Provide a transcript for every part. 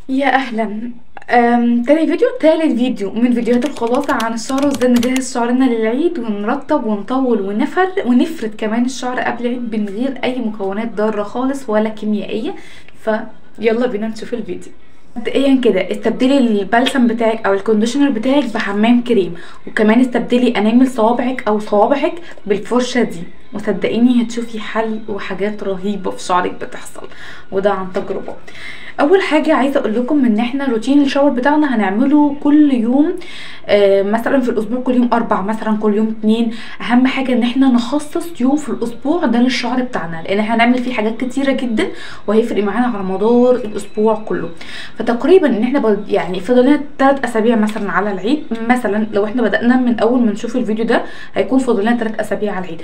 يا اهلا. تاني فيديو، تالت فيديو من فيديوهات الخلاصة عن الشعر وازاي نجهز شعرنا للعيد ونرطب ونطول ونفرد كمان الشعر قبل العيد من غير اي مكونات ضارة خالص ولا كيميائية. فيلا بينا نشوف الفيديو. مبدئيا كده استبدلي البلسم بتاعك او ال conditioner بتاعك بحمام كريم، وكمان استبدلي انامل صوابعك او صوابعك بالفرشه دي، وصدقيني هتشوفي حل وحاجات رهيبة في شعرك بتحصل، وده عن تجربه. اول حاجة عايزه اقول لكم ان احنا روتين ال shower بتاعنا هنعمله كل يوم، مثلا في الاسبوع كل يوم 4، مثلا كل يوم 2. اهم حاجة ان احنا نخصص يوم في الاسبوع ده للشعر بتاعنا، لان احنا هنعمل فيه حاجات كتيرة جدا وهيفرق معانا على مدار الاسبوع كله. فتقريبا ان احنا يعني فاضل لنا 3 اسابيع مثلا على العيد، مثلا لو احنا بدانا من اول ما نشوف الفيديو ده هيكون فاضل لنا 3 اسابيع على العيد.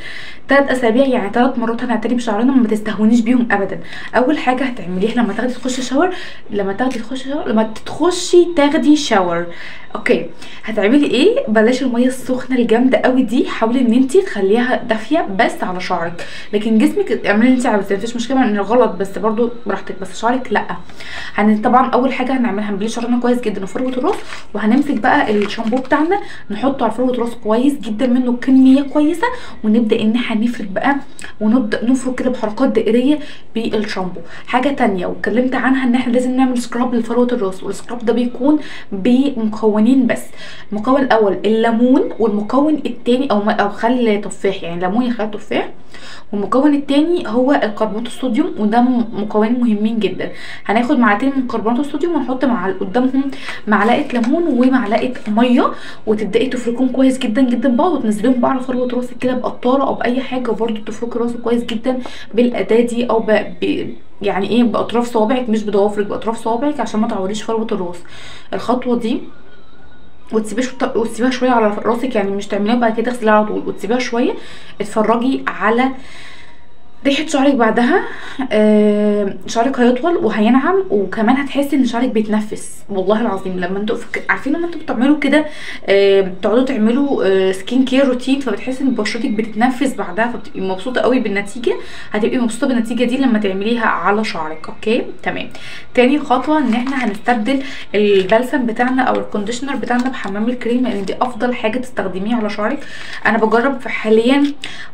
3 اسابيع يعني 3 مرات هنعتني بشعرنا، ما تستهونيش بيهم ابدا. اول حاجة هتعمليها لما تاخدي تخشي shower، لما تخشي تاخدي shower، okay، هتعملي ايه؟ بلاش المية السخنة الجامدة قوي دي، حاولي ان انت تخليها دافيه بس على شعرك، لكن جسمك اعملي اللي انت عاوزاه، مفيش مشكلة ان غلط، بس برضو براحتك، بس شعرك لا. طبعا اول حاجة هنعملها هنبلي شعرنا كويس جدا وفروه الراس، وهنمسك بقى الشامبو بتاعنا نحطه على فروه الراس كويس جدا منه كمية كويسة، ونبدا ان احنا نفرد بقى ونبدا نفرك كده بحركات دائريه بالشامبو. حاجة تانية واتكلمت عنها ان احنا لازم نعمل scrub لفروه الراس، وال scrub ده بيكون بمكونين بس. المكون الاول الليمون، والمكون الثاني او خل تفاح، يعني ليمون يا خل تفاح، والمكون الثاني هو الكربونات الصوديوم، وده مكونين مهمين جدا. هناخد معلقتين من كربونات الصوديوم ونحط مع قدامهم معلقه ليمون ومعلقة مية، وتبداي تفركهم كويس جدا جدا بقى، وتنزليهم بقى على فروه راسك كده بقطاره او باي حاجة، وبرده تفركي راسك كويس جدا بالاداه دي او يعني ايه باطراف صوابعك، مش بضوافرك، باطراف صوابعك عشان ما تعوريش فروه الراس. الخطوة دي وتسيبيها شوية على راسك، يعني مش تعمليها بعد كده تغسليها على طول، وتسيبيها شوية. اتفرجي على ريحه شعرك بعدها، شعرك هيطول وهينعم، وكمان هتحسي ان شعرك بيتنفس والله العظيم. لما انتوا عارفين لما انتوا بتعملوا كده، بتقعدوا تعملوا skin care routine، فبتحسي ان بشرتك بتتنفس بعدها، فبتبقي مبسوطة قوي بالنتيجة. هتبقي مبسوطة بالنتيجة دي لما تعمليها على شعرك. okay تمام. تاني خطوة ان احنا هنستبدل البلسم بتاعنا او ال conditioner بتاعنا بحمام الكريم، لان دي افضل حاجة تستخدميها على شعرك. انا بجرب حاليا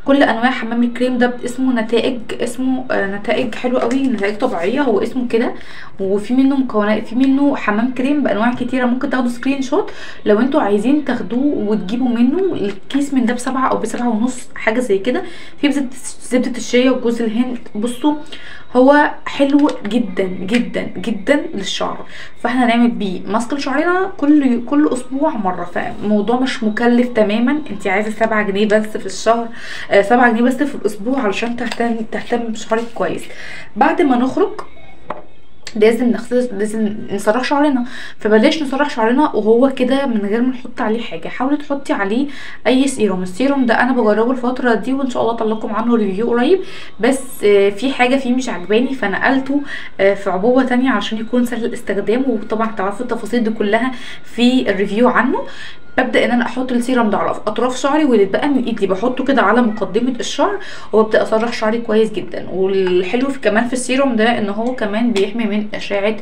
كل انواع حمام الكريم ده، اسمه نتائج، اسمه نتائج حلوة قوي، نتائج طبيعية هو اسمه كده، وفي منه مكونات، في منه حمام كريم بانواع كتيرة، ممكن تاخدوا screenshot لو انتوا عايزين تاخدوه وتجيبوا منه. الكيس من ده ب7 او ب7.5 حاجة زي كده. في زبدة الشيا وجوز الهند. بصوا هو حلو جدا جدا جدا للشعر، فاحنا هنعمل بيه ماسك لشعرنا كل اسبوع مرة، فالموضوع مش مكلف تماما. انت عايزه 7 جنيه بس في الشهر، 7 جنيه بس في الاسبوع علشان تهتم بشعرك كويس. بعد ما نخرج لازم نغسل، لازم نسرح شعرنا، فبلاش نسرح شعرنا وهو كده من غير ما نحط عليه حاجة. حاولي تحطي عليه اي serum. ال serum ده انا بجربه الفترة دي، وان شاء الله اطلع لكم عنه review قريب، بس في حاجة فيه مش عجباني فنقلته في عبوة تانية عشان يكون سهل الاستخدام، وطبعا هتعرفوا التفاصيل دي كلها في ال review عنه. ببدا ان انا احط السيرم ده على اطراف شعري، واللي اتبقى من ايدي بحطه كده على مقدمه الشعر، وببدا اسرح شعري كويس جدا. والحلو في كمان في السيرم ده ان هو كمان بيحمي من اشعه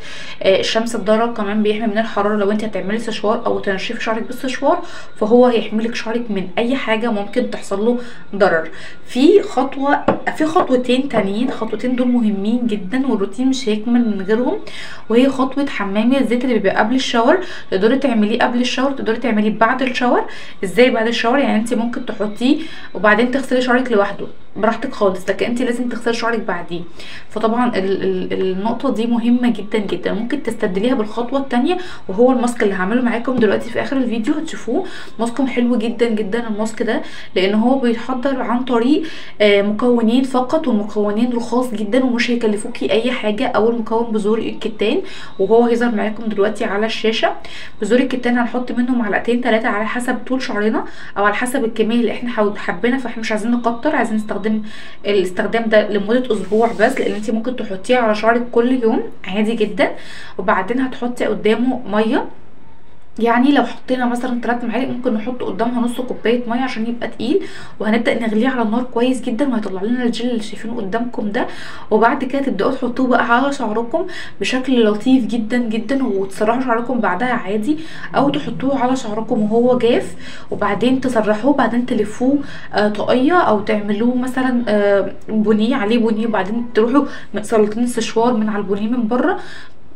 الشمس الضارة، وكمان بيحمي من الحرارة. لو انت هتعملي سشوار او تنشفي شعرك بالسشوار فهو هيحمي لك شعرك من اي حاجة ممكن تحصل له ضرر. في خطوتين تانيين، خطوتين دول مهمين جدا والروتين مش هيكمل من غيرهم، وهي خطوة حمام الزيت اللي بيبقى قبل ال shower. تقدري تعمليه قبل ال shower، تقدري تعمليه بعد ال shower. ازاي بعد ال shower؟ يعني انت ممكن تحطيه وبعدين تغسلي شعرك لوحده براحتك خالص، لكن انت لازم تغسلي شعرك بعديه. فطبعا النقطة دي مهمة جدا جدا. ممكن تستبدليها بالخطوه الثانية، وهو الماسك اللي هعمله معاكم دلوقتي في اخر الفيديو هتشوفوه. ماسك حلو جدا جدا الماسك ده، لان هو بيتحضر عن طريق مكونين فقط، والمكونين رخاص جدا ومش هيكلفوكي اي حاجة. اول مكون بذور الكتان، وهو هيظهر معاكم دلوقتي على الشاشة. بذور الكتان هنحط منه معلقتين 3 على حسب طول شعرنا او على حسب الكمية اللي احنا حابينها، فاحنا مش عايزين نكتر، عايزين نستخدم الاستخدام ده لمدة اسبوع بس، لان انت ممكن تحطيه على شعرك كل يوم عادي جدا. وبعدين هتحطي قدامه مية يعني لو حطينا مثلا 3 معالق ممكن نحط قدامها نص كوباية مية عشان يبقى تقيل، وهنبدا نغليه على النار كويس جدا، وهيطلع لنا الجل اللي شايفينه قدامكم ده. وبعد كده تبداوا تحطوه بقى على شعركم بشكل لطيف جدا جدا، وتسرحوا شعركم بعدها عادي، او تحطوه على شعركم وهو جاف وبعدين تسرحوه، بعدين تلفوه طاقية، او تعملوه مثلا بونيه عليه بونيه، وبعدين تروحوا سلطين سشوار من على البونيه من بره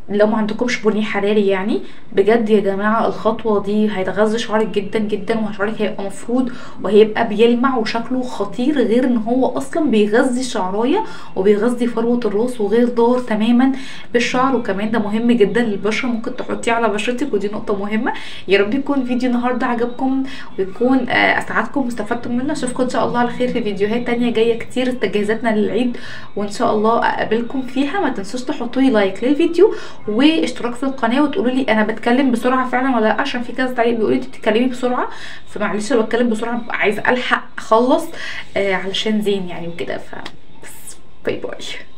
لو ما عندكمش بني حراري. يعني بجد يا جماعة الخطوة دي هيتغذى شعرك جدا جدا، وشعرك هيبقى مفرود وهيبقى بيلمع وشكله خطير، غير ان هو اصلا بيغذي الشعرايه وبيغذي فروه الراس، وغير ضار تماما بالشعر. وكمان ده مهم جدا للبشره، ممكن تحطيه على بشرتك، ودي نقطة مهمة. يا رب يكون فيديو النهارده عجبكم ويكون اسعدكم واستفدتم منه. اشوفكم ان شاء الله على خير في فيديوهات تانية جاية كتير، تجهيزاتنا للعيد، وان شاء الله اقابلكم فيها. ما تنسوش تحطوا لي like للفيديو واشتراك في القناة، وتقولوا لي انا بتكلم بسرعة فعلا ولا لا، عشان في كذا تعليق بيقولوا لي انت بتتكلمي بسرعة، فمعلش انا بتكلم بسرعة، عايزه الحق اخلص علشان زين يعني وكده. بس bye bye.